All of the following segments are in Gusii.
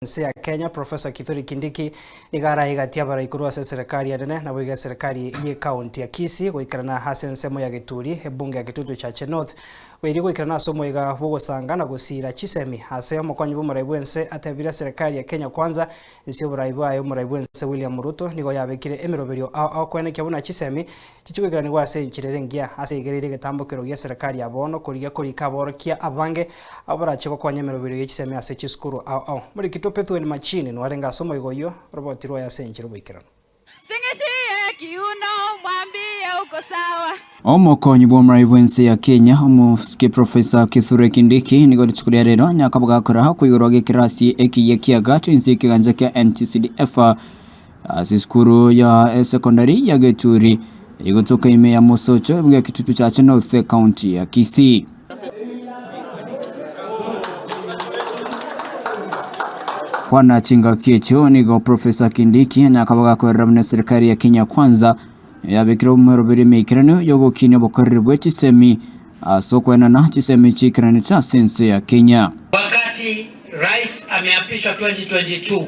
Ense ya Kenya, Professor Kithure Kindiki nigo araigatie abarai korwa ase eserekari enene naboigo eserekari ye county ya Kisii goikerana ase ensemo ya Gituri, ebunge ya Kitutu Chache North, goiria goikerana ase omoiga bw'ogosanga na gosiira chisemi ase omokonyi bw'omorai bw'ense atebire eserekari ya Kenya Kwanza inse y'oborai bwaye omorai bw'ense William Ruto nigo yabekire emeroberio ao ao koenekia buna chisemi chichigoikeranigwa ase enchera ere engiya ase eigereire egetambokero gi'eserekari ya bono korigia korika aborokia abange abwo barache gokonya emeroberio ye chisemi ase chisukuru ao ao. Morikito Pethuel Machini nwarenge ase omoigo oyio, roboti rwaye ase enchera oboikeranu. Ting'ishie kiuno mwambie uko sawa. Omokonyi bw'omorai bw'ense ya Kenya, Omosike Professor Kithure Kindiki, nigo rituko ria rero nyakaba gakora koigorwa g'ekerasi ekiya ki'agacho inse y'ekegancha kia NTCDF Ase esukuru ya esekondari ya Geturi egotoka ime ya Mosocho ebuga ya Kitutu Chache North County ya Kisii. Kwana chingaki echio nigo Professor Kindiki anyakaba gakorera buna eserikari ya Kenya Kwanza yabekire omoeroberi emeikeranu yogokinia obokoreri bwe chisemi ase okoenana chisemi chiikeranete ase ense ya Kenya. Wakati Rais ameapishwa 2022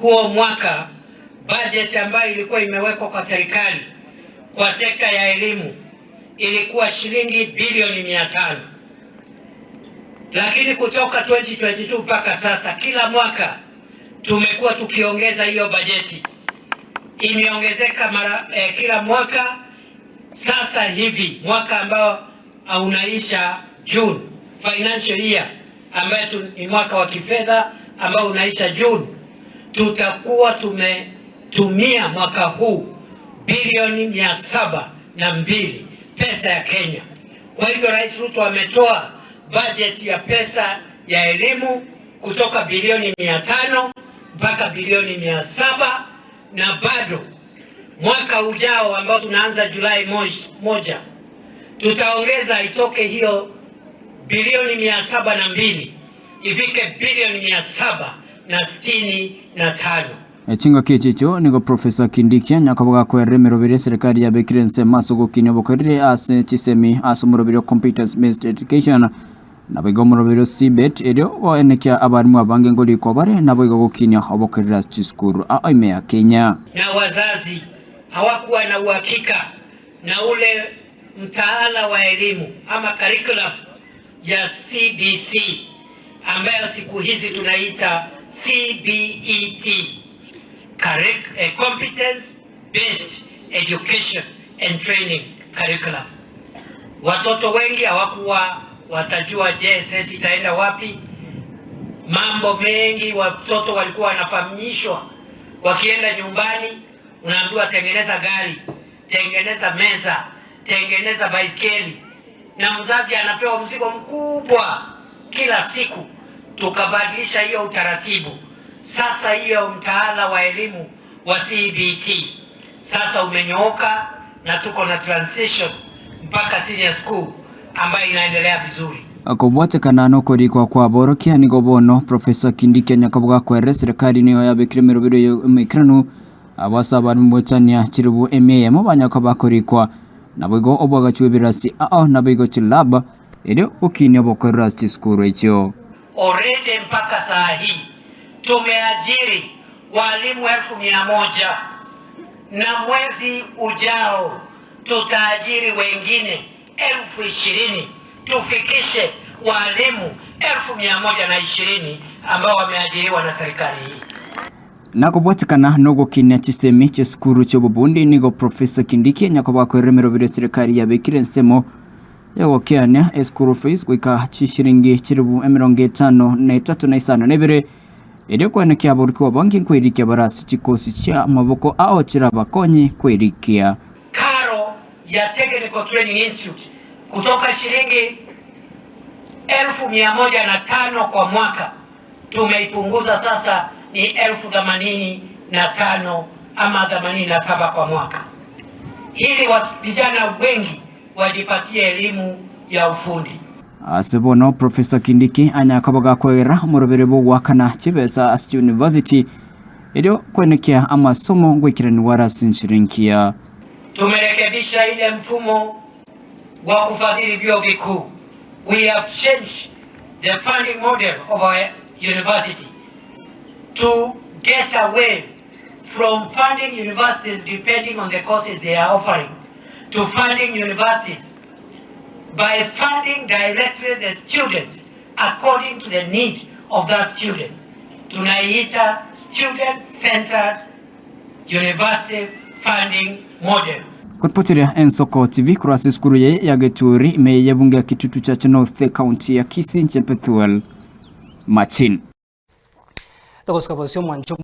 huo mwaka budget ambayo ilikuwa imewekwa kwa serikali kwa sekta ya elimu ilikuwa shilingi bilioni 500, lakini kutoka 2022 mpaka sasa kila mwaka tumekuwa tukiongeza hiyo bajeti, imeongezeka mara eh, kila mwaka. Sasa hivi mwaka ambao unaisha June financial year ambayo ni mwaka wa kifedha ambao unaisha June, tutakuwa tumetumia mwaka huu bilioni 702 pesa ya Kenya. Kwa hivyo Rais Ruto ametoa bajeti ya pesa ya elimu kutoka bilioni 500 mpaka bilioni 700 na bado mwaka ujao ambao tunaanza Julai 1 tutaongeza itoke hiyo bilioni 702 ifike bilioni 765. Chingaki echi echio nigo Professor Kindiki anyakobua gakoerera emeroberi eserikari yabekire ensemo ase ogokinia obokoreri ase chisemi ase omoroberi o Competence Based Education naboigo omoroberi o CBET erio goenekia abarimu abange ngorikwa bare naboigo gokinia obokoreri ase chisukuru ao ime ya Kenya. Na wazazi hawakuwa na uhakika na ule mtaala wa elimu ama curriculum ya CBC ambayo siku hizi tunaita CBET, Competence Based Education and Training Curriculum. Watoto wengi hawakuwa watajua JSS itaenda wapi. Mambo mengi watoto walikuwa wanafahamishiwa, wakienda nyumbani unaambiwa tengeneza gari, tengeneza meza, tengeneza baiskeli, na mzazi anapewa mzigo mkubwa kila siku. Tukabadilisha hiyo utaratibu. Sasa hiyo mtaala wa elimu wa CBT sasa umenyooka na tuko na transition mpaka senior school ambayo inaendelea vizuri. Kobwatekana nokorikwa kw'aborokia nigo bono Professor Kindiki Nyakabwa kwerera eserekari nigo yabekire emerobero y'omoikeranu Abwo ase abarimo goetania chilifu emia eyemo banyaka bakorikwa, naboigo oboagachi bw'ebirasi ao naboigo chilab, erio gokinia obokorero ase chisukuru echio. Already mpaka saa hii tumeajiri walimu elfu mia moja na mwezi ujao tutaajiri wengine 20,000 tufikishe walimu 120,000 ambao wameajiriwa na serikali hii. Nakobwatekana nogokinia chisemi chi'esukuru chi'obobundi nigo Professor Kindiki nyakoba akorire emeroberi eserikari yabekire ensemo yogokeania eschool fees goika chishiringi chilifu 53 na 52 erio koenekia aborokigwa abange nkoirikia bare ase chikosi chia amaboko ao chirabakonye koirikia. Karo ya Technical Training Institute kutoka shilingi 105,000 kwa mwaka tumeipunguza sasa ni 85,000 ama 87 kwa mwaka, ili vijana wengi wajipatie elimu ya ufundi. Ase bono Professor Kindiki anyakaba gakoegera omorobere bw'ogoakana chibesa ase chiuniversity erio koenekia amasomo ngoikeranigwa are ase enchera engiya. Tumerekebisha ile mfumo wa kufadhili vyuo vikuu. We have changed the funding model of our university. to get away from funding universities depending on the courses they are offering to funding universities by funding directly the student according to the need of that student. Tunaiita student centered university funding model. Koripoteria Ensoko TV korwa ase esukuru eye ya Geturi ime y'ebunge ya Kitutu Chache North ekaunti ya Kisii inche Pethuel Machin. Togosuka bosio omwancho.